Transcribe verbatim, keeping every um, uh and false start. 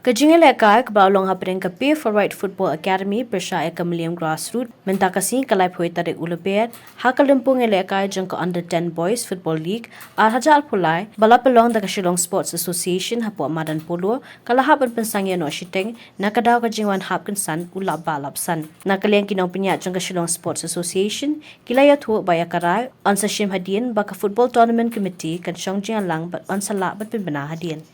Ka jingïalehkai kaba la long hapdeng ka Pay for Right Football Academy pyrshah ïa ka Mylliem Grassroots mynta ka sngi ka laiphew tarik u Lber ha ka lympung ïalehkai jong ka Under ten Boys Football League ar hajar arphew lai ba la pynlong da ka Shillong Sports Association hapoh madan polo ka la hap ban pynsangeh noh shiteng na ka daw ka jingwan hap kynsan u lapbah lapsan. Na ka liang ki nongpynïaid jong ka Shillong Sports Association ki la ïathuh ba ïa ka rai yn sa shim hadien ba ka Football Tournament Committee kan shong jingïalang bad yn sa lah ban pynbna hadien.